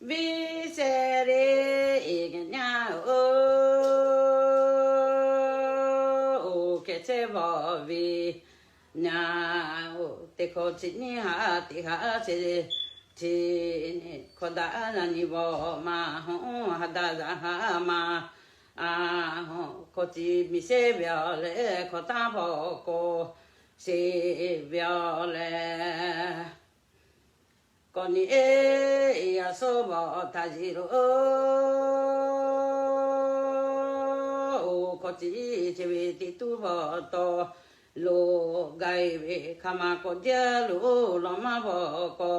Viˉ shehˍ le, iˉ ngaˬ nyaˇ-oˬ, oˬ, hkeh chehˇ vawˬ ve nyaˇ-oˬ, teˇ hkawˇ chi nyiˇ ha teˇ ha shehˍ chi nyi hkawˇ daꞈ yaˇ nyi vawˬ ma hawˉ, ha daꞈ yaˇ ha ma a hawˉ, hkawˇ chi miˬ shehˍ ve awˬ leh hkawˇ taˇ vawˬ k'o, shehˍ ve awˬ leh kawꞈ nyi e, a sawˉ vawˬ htaꞈ yiˍ lo, oˬ, hkawˇ chi chehˇ ve teˇ tuˉ vawˬ taw lo, g'a-e ve hk'aˬ ma k'awꞈ jaˇ lo, lawˬ maˇ vawˬ k'o,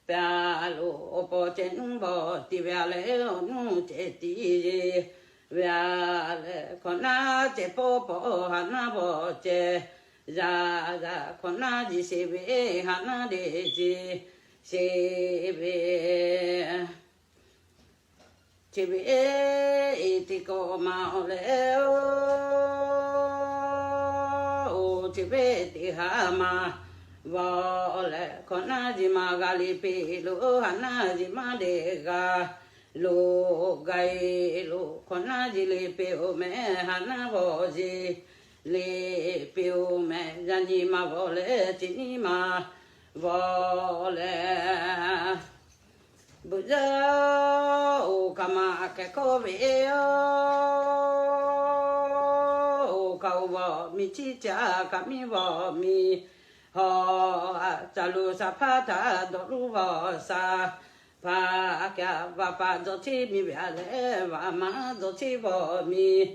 pyaꞈ lo awˬ paw ceh nuˇ vawˬ tiˍ ve a leh, awˬ nuˇ ceh tiˍ yeˬ ve a leh, hkawꞈ naˉ ceh pawˆ pawˆ haꞈ naˉ vawˬ ceh, yaꞈ yaꞈ hkawꞈ naˉ jiˬ sheˍ ve haꞈ naˉ deꞈ jiˬ sheˍ ve chi ve e, teˇ kawˆ ma awˬ leh, oˬ, chi ve teˇ ha ma vawˬ leh, hkawꞈ naˉ jiˬ maˇ g'a le piˇ lo, haꞈ naˉ jiˬ maˇ deꞈ g'a lo, g'a-e lo, hkawꞈ naˉ jiˬ le piˇ-oˬ mehˍ, haꞈ naˉ vawˬ jiˬ le piˇ-oˬ mehˍ, yaꞈ nyi ma vawˬ leh chi nyiˇ ma vawˬ leh, bvuhꞈ yaˇ oˬ, hk'aˬ ma hkeh hkawˇ ve oˬ, oˬ, hk'aˬ oˬ vawˬ miˬ chi caˇ, hk'aˬ miˇ vawˬ miˬ hawˬ, a caˇ lo shaˍ hpaˇ htaꞈ dawˇ luˇ vawˬ shaˍ hpaˇ, a kaꞈ vaꞈ paˍ dawˇ cheˇ miˬ ve a leh, vaꞈ ma dawˇ cheˇ vawˬ miˬ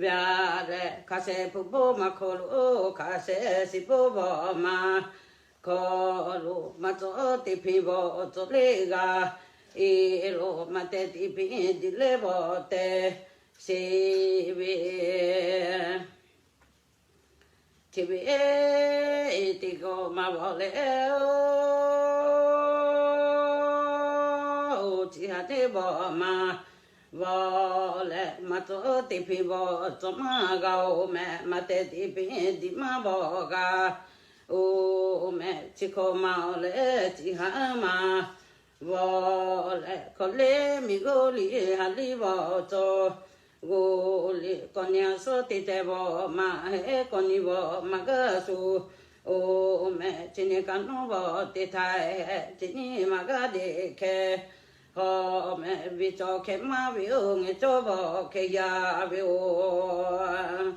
ve a leh, hk'a shehˍ hpu bon maˇ hkawˇ lo, hk'a shehˍ shiˍ bon vawˬ maˇ hkawˇ lo, maˇ cawˬ teˇ hpeˇ vawˬ cawˬ le g'a e lo, maˇ teh teˇ hpeˇ diˬ leh vawˬ teh sheˍ ve chi ve e, teˇ kawˆ ma vawˬ leh, oˬ, chi ha teˇ vawˬ ma vawˬ leh, maˇ cawˬ teˇ hpeˇ vawˬ cawˬ maˇ g'a-oˬ mehˍ, maˇ teh teˇ hpeˇ diˬ maˇ vawˬ g'a-oˬ mehˍ, chi hkawˇ ma awˬ leh chi ha ma vawˬ leh, hkawꞈ le miˬ g'oˇ liꞈ ha liˇ vawˬ cawˬ g'oˇ liꞈ, kawꞈ nyi a sawˉ teˇ teh vawˬ maˇ heˆ, kawꞈ nyi vawˬ maˇ g'a shuˍ oˬ mehˍ, chi nyi kaꞈ nawˉ vawˬ teˇ htaiˍ, chi nyi maˇ g'a deꞈ hkeh hawˉ mehˍ, ve cawˬ hkeh maˇ ve oˬ, ngeh cawˇ vawˬ hkeh yaˇ ve oˬ.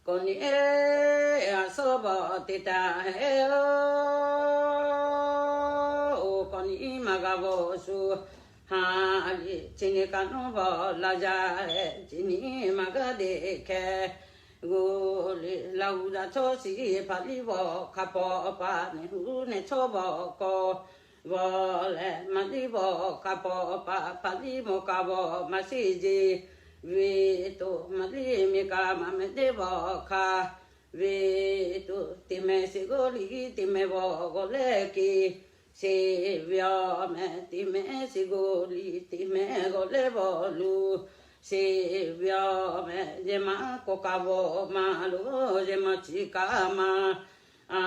Kawꞈ nyi e, a sawˉ vawˬ teˇ htaiˍ oˬ, kawꞈ nyi maˇ g'a vawˬ shuˍ ha liˇ, chi nyi kaꞈ nawˉ vawˬ laˇ yaˇ, chi nyi maˇ g'a deꞈ hkeh g'oˇ liꞈ, Laˇ huˍ yaˇ chaw shiˍ hpaˍ liˇ vawˬ hk'a paw paˍ, nehˬ huˍ nehˬ chaw vawˬ kawꞈ vawˬ leh, maˇ liˇ vawˬ hk'a paw paˍ, hpaˍ liˇ mawˬ kaˍ vawˬ maˇ shiˍ jeˬ ve tuˬ, maˇ liˇ miˬ kaˍ maˇ mehˍ deˇ vawˬ hk'a ve tuˬ, teˇ mehˍ shiˍ g'oˇ liꞈ teˇ mehˍ vawˬ g'awˬ leh ke sheˍ ve awˬ mehˍ, teˇ mehˍ shiˍ g'oˇ liꞈ teˇ mehˍ g'awˬ leh vawˬ luˬ sheˍ ve awˬ mehˍ, yehˬ maˇ kawꞈ kaˍ vawˬ maˇ loˬ, yehˬ maˇ chi kaꞈ maˇ a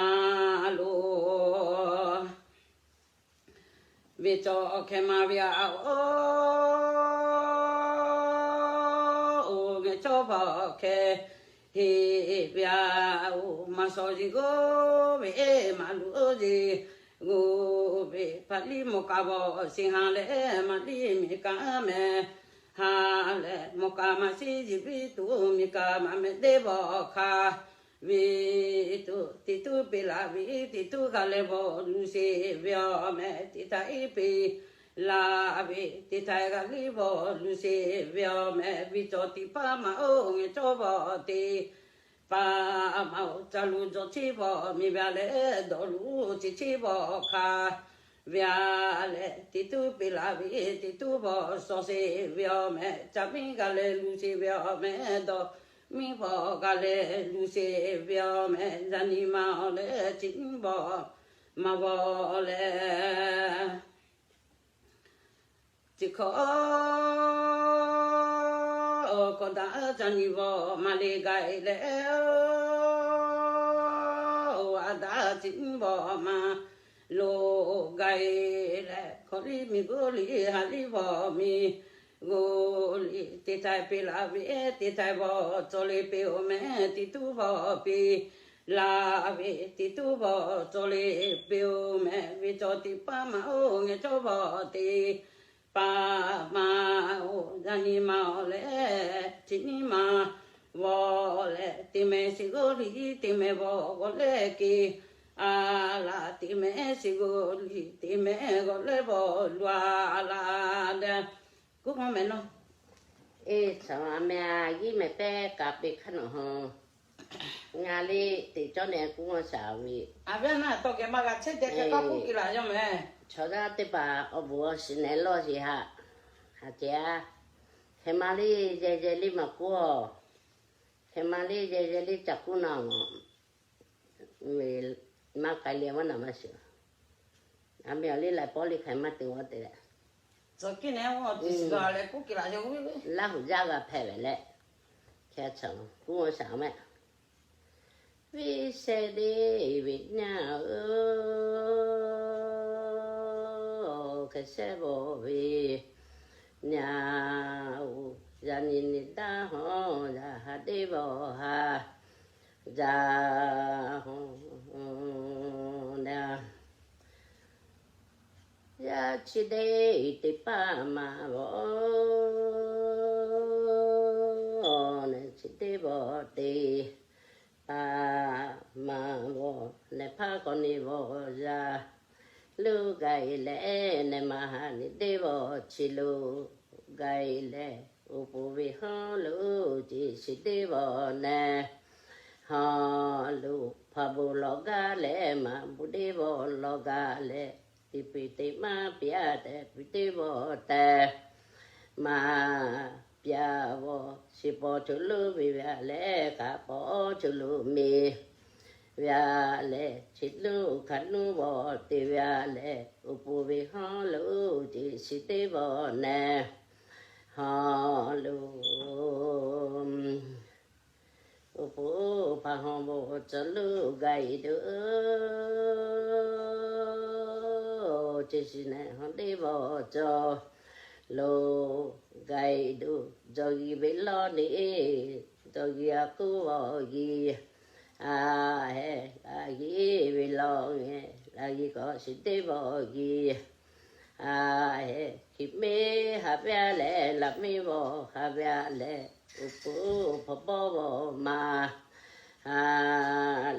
loˬ. Ve cawˬ hkeh maˇ ve a oˬ, ngeh cawˇ vawˬ hkeh heˆ ve a oˬ, maˇ shawˍ yeˬ g'oˇ ve maˇ luˬ yeˬ g'oˇ ve, hpaˍ liˇ mawˬ kaˍ vawˬ shiˍ ha leh, maˇ liˇ miˬ kaˍ mehˍ ha leh, mawˬ kaˍ maˇ shiˍ yeˬ ve tuˬ, miˬ kaˍ maˇ mehˍ deˇ vawˬ hk'a ve tuˬ, teˇ tuˉ peꞈ laˬ ve teˇ tuˉ g'a leh vawˬ luˬ sheˍ ve awˬ mehˍ, teˇ htaiˍ peꞈ laˬ ve teˇ htaiˍ g'a liˇ vawˬ luˬ sheˍ ve awˬ mehˍ, ve cawˬ teˇ hpaˍ maˇ oˬ, ngeh cawˇ vawˬ teˇ hpaˍ maˇ oˬ, ca luˬ jawˬ cheˇ vawˬ miˬ ve a leh, dawˇ luˬ chi cheˇ vawˬ hk'a ve a leh, teˇ tuˉ peꞈ laˬ ve teˇ tuˉ vawˬ shawˍ sheˍ ve awˬ mehˍ, ca miˇ g'a leh luˬ sheˍ ve awˬ mehˍ, dawˇ miˇ vawˬ g'a leh luˬ sheˍ ve awˬ mehˍ, yaꞈ nyi ma awˬ leh chi nyiˇ vawˬ maˇ vawˬ leh, chi hkawˇ kawꞈ daꞈ ca nyi vawˬ maˇ le gaˬ leh, a daꞈ chi nyiˇ vawˬ maˇ loꞈ gaˬ-e leh, hkawꞈ liˇ miˬ guˇ liˇ ha liˇ vawˬ miˬ guˇ liˇ teˇ htaiˍ peꞈ laˬ ve, teˇ htaiˍ vawˬ cawˬ le peꞈ-oˬ mehˍ, teˇ tuˉ vawˬ peꞈ laˬ ve, teˇ tuˉ vawˬ cawˬ le peꞈ-oˬ mehˍ, ve cawˬ teˇ paˍ maˇ-oˬ, ngaˬ cawˇ vawˬ teˇ paˍ maˇ-oˬ, yaꞈ nyi maˇ-oˬ leh, chi nyi maˇ vawˬ leh, teˇ mehˍ shiˍ g'awˇ liˇ, teˇ mehˍ vawˬ g'awˬ leh ke, a laˬ teˇ mehˍ shiˍ g'awˇ liˇ, teˇ mehˍ g'awˬ leh vawˬ luˬ a laˬ leh, kuˉ mehˍ nawˬ, eˬ, chaw a meh a yiˉ meh pehˇ kaꞈ peꞈ hk'aˇ nawˬ haw. Ngaˬ liˇ teꞈ cawˇ neh kuˉ mawˇ shaˍ ve, a ve naˇ tawˇ kehˬ maˇ g'a chehˇ deh hk'e k'aw kuˉ kiˬ laˬ yaˇ mehˍ. Chaw yaˇ teˇ hpaˍ awˬ bvuhˬ awˬ shiˍ nehˬ lawˇ sheˍ haꞈ. Haꞈ ceh a, hk'e ma liˇ yehˬ yehˬ liˇ maˇ kuˉ-oˬ. Hk'e ma liˇ yehˬ yehˬ liˇ ca kuˉ naˇ-oˬ. Maˇ k'ai leh maˇ naˬ maˇ shiˍ. A meh awˬ liˇ laiˬ pawˆ liˇ hk'ai maˇ te-o te leh, Laˇ huˍ yaˇ g'a hpehꞈ ve leh, hk'e chaw kuˉ mawˇ shaˍ mehˍ. Viˉ shehˆ deˇ ve nyaˇ-oˬ, hk'e shehˆ vawˬ ve nyaˇ-oˬ, yaꞈ nyi nyi daˇ hawˉ yaꞈ ha deˇ vawˬ ha yaꞈ hawˉ yaˇ chi deˇ teˇ paˍ maˇ vawˬ, neh chi deˇ vawˬ teˇ paˍ maˇ vawˬ, neh hpaˇ k'awꞈ nyi vawˬ yaˇ luˬ gaˬ-e leh, neh maˇ ha nyi deˇ vawˬ chi luˬ gaˬ-e leh, uˉ peunˍ ve hawˉ lo ce shiˍ deˇ vawˬ neh hawˉ lo, hpaˍ bon lawˬ gaˇ leh maˍ bon deˇ vawˬ lawˬ gaˇ leh, teˇ piˇ teˇ maˇ piˇ-a tehꞈ piˇ deˇ vawˬ tehꞈ maˇ piˇ-a vawˬ, shiˍ paw co loˉ ve ve-a leh hk'aˬ paw co loˉ miˬ ve-a leh, chi nuˇ hk'aˬ nuˇ vawˬ te ve-a leh, uˉ peunˍ ve hawˉ lo ce shiˍ deˇ vawˬ neh hawˉ lo, uˉ peunˍ hpaˍ hawˉ vawˬ cawˬ lo gaˬ-e doˬ, ce shiˍ neh hawˉ deˇ vawˬ cawˬ lo gaˬ-e doˬ. Jawˬ g'uiˬ ve lawˇ nyi, jawˬ g'uiˬ a kuˉ vawˬ g'uiˬ, a heh laꞈ g'uiˬ ve lawˇ nyi, laꞈ g'uiˬ k'awꞈ shiˍ deˇ vawˬ g'uiˬ, a heh hkiˬ meˇ ha ve-a leh, laꞈ meˇ vawˬ ha ve-a leh, uˉ peunˍ hpaˍ bawˇ vawˬ maˇ ha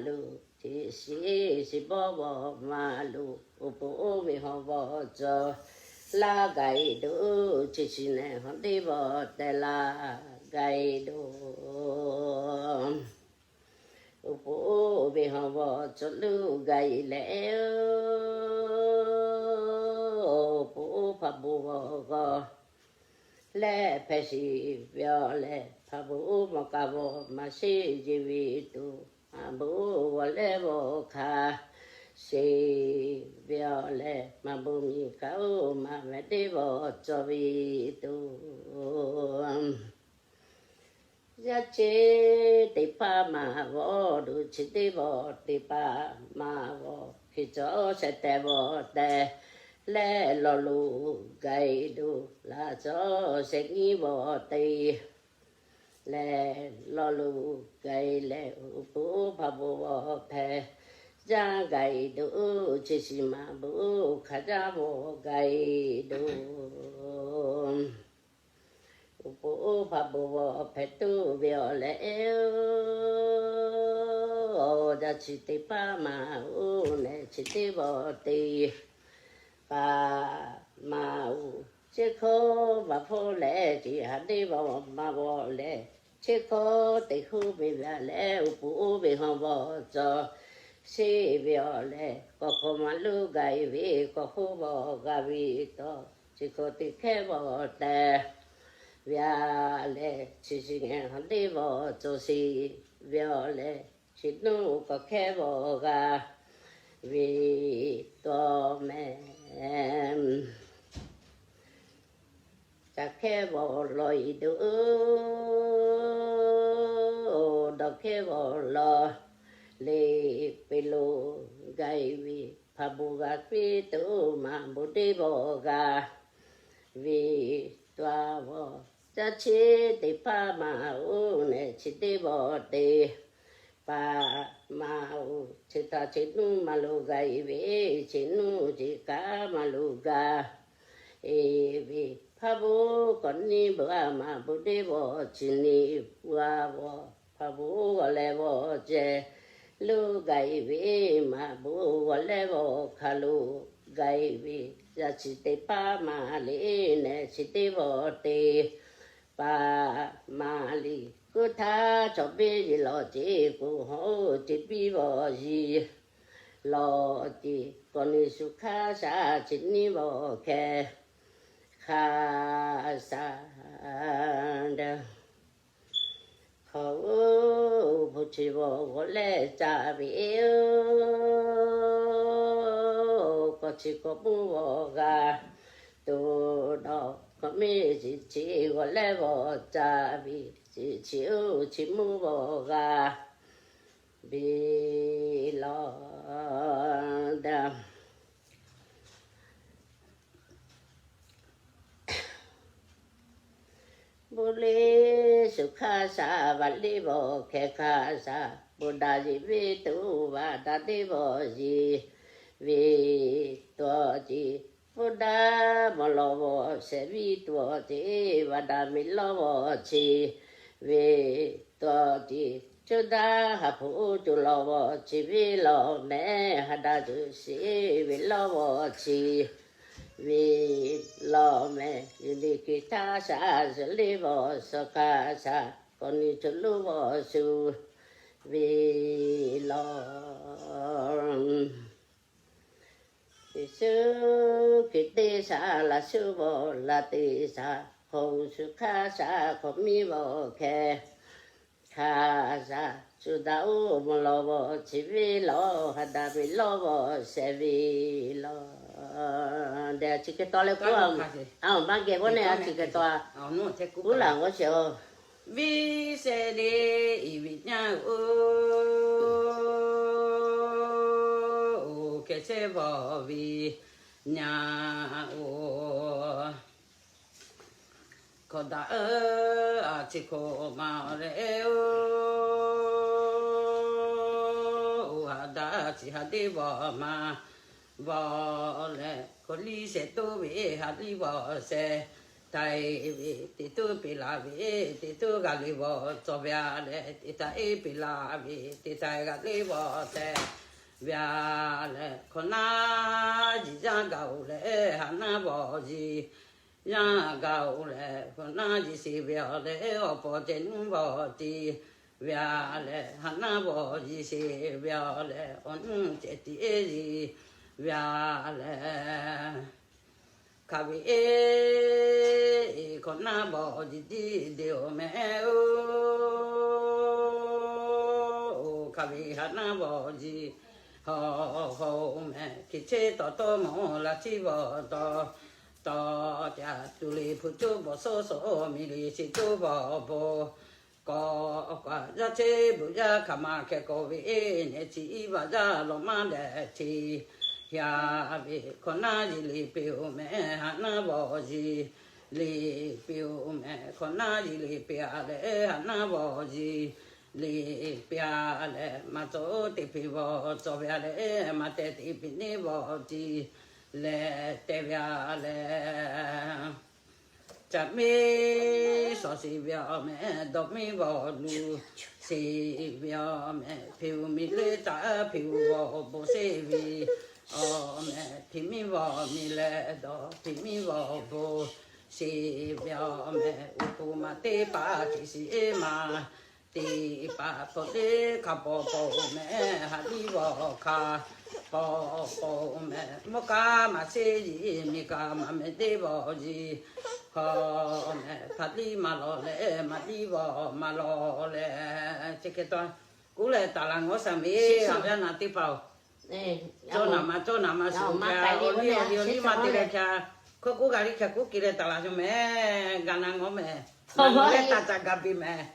lo, ce shiˍ shiˍ bawˇ vawˬ maˇ lo, uˉ peunˍ oˇ ve hawˉ vawˬ cawˬ laˇ gaˬ-e doˬ, ce shiˍ neh hawˉ deˇ vawˬ tehꞈ laˇ gaˬ-e doˬ. Uˉ peunˍ oˇ ve hawˉ vawˬ cawˬ lo gaˬ-e leh, uˉ peunˍ oˇ hpaˍ bon vawˬ g'awˬ leh hpehꞈ shiˍ ve-a leh, hpaˍ bon oˇ mawˬ kaˍ vawˬ maˇ sheˍ jeˬ ve tuˬ, a bon g'awˬ leh vawˬ hk'a sheˍ ve-a leh, maˇ bon miˬ kaꞈ oˇ maˇ meh deˇ vawˬ cawˬ ve tuˬ, yaˇ chi teˇ paˍ maˇ vawˬ, duˬ chi deˇ vawˬ teˇ paˍ maˇ vawˬ, hkiˬ cawˬ shehˍ tehˍ vawˬ tehꞈ leh lawˬ lo gaˬ-e doˬ, laꞈ cawˬ shehˍ nyiˇ vawˬ te leh lawˬ lo gaˬ-e leh, uˉ peunˍ oˇ hpaˍ bon vawˬ hpehꞈ jaˇ gaˬ-e doˬ, ce shiˍ maˇ bon hk'a jaˇ vawˬ gaˬ-e doˬ. Uˉ peunˍ oˇ hpaˍ bon vawˬ hpehꞈ tuˬ ve-a leh, yaˇ chi teˇ paˍ maˇ oˬ, neh chi teˇ vawˬ teˇ paˍ maˇ oˬ, chi hkawˇ maˇ hpawˇ leh, ce ha deˇ vawˬ maˇ vawˬ leh, chi hkawˇ teˇ hkuˇ ve ve-a leh, uˉ peunˍ oˇ ve hawˉ vawˬ cawˬ sheˍ ve-a leh, k'awꞈ hk'awꞈ maˇ luˇ gaˬ-e ve, k'awꞈ hk'oˆ vawˬ g'a ve taw, chi hkawˇ teˇ hkehˇ vawˬ tehꞈ ve-a leh, chi shiˍ neh hawˉ deˇ vawˬ cawˬ sheˍ ve-a leh, chi nuˇ k'awꞈ hkehˇ vawˬ g'a ve taw meh. Ca hkehˇ vawˬ lawˬ-e doˬ, dawˬ hkehˇ vawˬ lawˬ le, peꞈ lo gaˬ-e ve, hpaˍ bon g'a piˇ tuˬ maˍ bon deˇ vawˬ g'a ve tuˬ a vawˬ. Yaˇ chi teˇ hpaˍ maˍ oˬ nehˬ chi deˇ vawˬ te. Paˍ maˍ oˬ, chi htaꞈ chi nuˇ maˇ lo g'a e ve, chi nuˇ chi kaꞈ maˇ lo g'a e ve, hpaˍ bon kawꞈ nyi bon a maˍ bon deˇ vawˬ chi nyi, a vawˬ hpaˍ bon g'awˬ leh vawˬ ceh lo g'a e ve, maˍ bon g'awˬ leh vawˬ hk'a lo g'a e ve, yaˇ chi teˇ hpaˍ maˍ liˇ nehˬ chi deˇ vawˬ te. Paˍ maˍ liˇ kuˇ htaˇ chaw biˇ yiˍ lawˬ ceˇ k'o, haw oˬ ceˇ biˇ vawˬ yiˍ lawˬ ceˇ, kawˬ nyi shu hk'aˇ shaˍ chi nyi vawˬ hkeh hk'a shaˍ daꞈ. Hk'aw oˬ hpu chi vawˬ g'awˬ leh caˇ ve oˬ, kawˬ chi kawˬ mvuhˇ vawˬ g'a tuˬ dawˬ, kawˬ miˇ chi chi g'awˬ leh vawˬ caˇ ve, chi chi oˬ chi mvuhˇ vawˬ g'a ve lawˬ daꞈ. Bon liˇ shu hk'aˇ shaˍ, vaꞈ liˇ vawˬ hkeh hk'a shaˍ, bon daꞈ yiˍ ve tuˬ vaꞈ daꞈ deˇ vawˬ yiˍ ve tuˬ awˬ ceˇ. Bon daꞈ mawˬ lawˬ vawˬ shehˍ viˇ tuˬ awˬ ceˇ, vaꞈ daꞈ miˬ lawˇ vawˬ chi ve tuˬ awˬ ceˇ. Cuˇ daꞈ haˍ hpu oˇ cuˬ lawˬ vawˬ chi ve lawˬ mehˍ, ha daꞈ cuˬ shiˍ ve lawˇ vawˬ chi ve lawˬ mehˍ, yuˬ liˇ hkui htaˇ shaˍ, zuhꞈ liˇ vawˬ suh hk'a shaˍ, kawˬ nyi cuˬ luˇ vawˬ shu ve lawˬ. Yeˍsuˆ Hkriꞈ teˇ shaˍ laꞈ shuˍ vawˬ laꞈ teˇ shaˍ, hk'aw shu hk'aˇ shaˍ hk'awꞈ miˇ vawˬ hkeh hk'a shaˍ, cuˇ daꞈ oˇ mawˬ lawˬ vawˬ chi ve lawˬ, ha daꞈ miˬ lawˇ vawˬ shehˍ ve lawˬ. Chi hk'e taw leh k'oˆ, a maˇ geh k'oˆ neh, a chi hk'e taw, uˉ laˬ g'awˇ shehˍ oˬ. Viˉ shehˍ le, i viˍ nyaˇ oˬ, hkeh shehˍ vawˬ viˍ nyaˇ oˬ. Hkawꞈ daꞈ a chi hk'oˆ maˍ leh oˬ, ha daꞈ chi ha deˇ vawˬ maˍ vawˬ leh, hkawꞈ liˇ shehˍ toˇ ve ha liˇ vawˬ shehˍ htaiˍ ve, teˇ toˇ peꞈ laˬ ve, teˇ toˇ g'a le vawˬ cawˬ ve a leh, teˇ htaiˍ eˇ peꞈ laˬ ve, teˇ htaiˍ g'a le vawˬ shehˍ ve a leh, hkawꞈ naˉ yiˍ yaˇ gaˬ oˬ leh, ha naˉ vawˬ yiˍ yaˇ gaˬ oˬ leh, hkawꞈ naˉ yiˍ shiˍ ve a leh, awˬ paw ceh nuˇ vawˬ tiˍ ve a leh, ha naˉ vawˬ yiˍ shiˍ ve a leh, awˬ nuˇ ceh tiˍ eˇ yiˍ ve a leh, hk'aˬ ve eˇ, hkawꞈ naˉ vawˬ yiˍ tiˉ deˇ oˬ mehˍ oˬ, hk'aˬ ve ha naˉ vawˬ yiˍ hawˬ hawˬ oˬ mehˍ, hk'e cheˇ tawˍ tawˇ mawˬ la chiˇ vawˬ tawˍ tawˍ ca tuˬ le hpu coˇ bawˬ sawˉ sawˍ, miˬ le shiˍ coˇ vawˬ bon kawꞈ kawꞈ, yaˇ cheˇ bvuhꞈ yaˇ hk'aˬ ma hkeh kawꞈ ve eˇ, nehˬ chi iˉ vaꞈ yaˇ lawˬ maˇ dehꞈ chi yaˇ ve, hkawꞈ naˉ yiˍ liꞈ peꞈ oˬ mehˍ, ha naˉ vawˬ yiˍ liꞈ peꞈ oˬ mehˍ, hkawꞈ naˉ yiˍ liꞈ peꞈ a leh, ha naˉ vawˬ yiˍ liꞈ peꞈ a leh, maˇ cawˬ teˇ peꞈ vawˬ cawˬ ve a leh, maˇ tehˬ teˇ peꞈ neˇ vawˬ tiˍ leh te ve a leh, caꞈ miˇ shawˍ shiˍ ve a mehˍ, dawˬ miˇ vawˬ luˬ shiˍ ve a mehˍ, hpeꞈ uˬ miˬ leh caꞈ hpeꞈ uˬ vawˬ bon sheˍ ve a mehˍ, hpeꞈ miˇ vawˬ miˬ leh dawˬ hpeꞈ miˇ vawˬ bon sheˍ ve a mehˍ, uˬ hpu maˬ teˇ paˍ hk'e shiˍ eˇ maˬ teˇ paˍ hpawꞈ teˇ hk'a paw paw oˬ mehˍ, ha liˇ vawˬ hk'a paw paw oˬ mehˍ, mvuhˇ kaˇ maˬ sheˍ yiˍ, miˬ kaˇ maˬ mehˍ teˇ vawˬ yiˍ hawˬ mehˍ, hpaˍ liˇ maˬ lawˬ leh maˍ liˇ vawˬ maˬ lawˬ leh, chi hk'e taw kuˉ leh taˍ laˬ ngawˬ shaˍ ve, a yaˇ naˍ teˇ hpaˍ oˬ. Cawˇ naˍ ma cawˇ naˍ ma shuˍ, awˬ liˇ awˬ liˇ maˇ te leh hk'a, hkawˇ kuˉ g'a liˇ hk'a kuˉ ke leh taˍ laˬ yoˬ mehˍ, ga na ngawˬ mehˍ, leh taˍ caꞈ ga biˇ mehˍ.